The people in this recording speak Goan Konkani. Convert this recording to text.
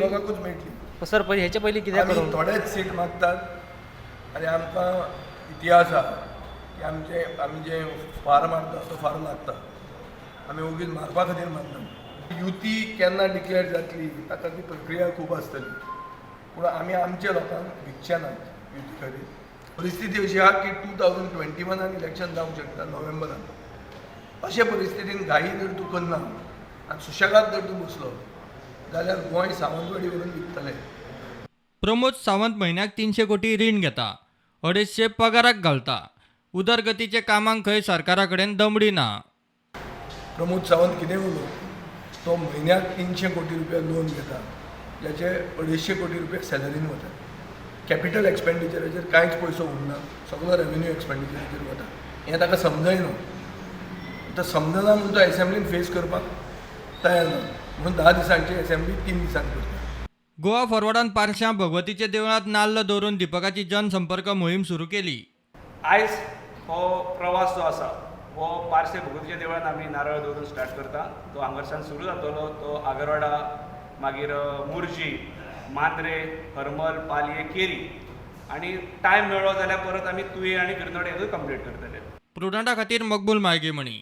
दीपकाकूच मेळटली. सर, पयलीं हेचे पयलीं कित्याक आमी करूंक थोडेच सीट मागतात आनी आमकां इतिहास आहा की आमचे आमी जे फार मारता तो फार लागता. आमी ओगीच मारपा खातीर मारना. युती केन्ना डिक्लेअर जातली, ताका ती प्रक्रिया खूब आसतली, पूण आमी आमच्या लोकांक विकचे नात युती खातीर. परिस्थिती अशी आहा की 2021न इलेक्शन जावंक शकता नोव्हेंबरान. अशे परिस्थितीन घाई जर तूं करना आनी सुशेगाद जर तूं बसलो जाल्यार गोंय सावंतवाडी व्हरून विकतले. प्रमोद सावंत म्हयन्याक 300 कोटी रीण घेता, 250 पगाराक घालता. उदरगतीचे कामांक खंय सरकारा कडेन दमडी ना. प्रमोद सावंत कितें उलोवं, तो म्हयन्याक 300 कोटी रुपया लोन घेता, ज्याचे 250 कोटी रुपया सॅलरीन वता. कॅपिटल एक्सपेंडिचराचेर कांयच पयसो उरना, सगळो रेवेन्यू एक्सपेंडिचराचेर वता. हें ताका समजयना. आतां समजना म्हणून तो एसेंब्लीन फेस करपाक तयार ना, म्हणून 10 दिसांची एसेंब्ली 3 दिसांक करता. गोवा फॉरवर्डान पारशां भगवतीच्या देवळांत नाल्ल दवरून दीपकाची जनसंपर्क मोहीम सुरू केली. आयज हो प्रवास जो आसा हो पार्से भगवतीच्या देवळान आमी नारळ दवरून स्टार्ट करता. तो हांगारसान सुरू जातलो, तो आगरवाडा, मागीर मुर्जी, मांद्रे, हरमल, पालये, केरी आनी टायम मेळ्ळो जाल्यार परत आमी तुये आनी बिरनोडे हेतूय कंप्लीट करतले. प्रुडंटा खातीर मकबूल मायगेमणी.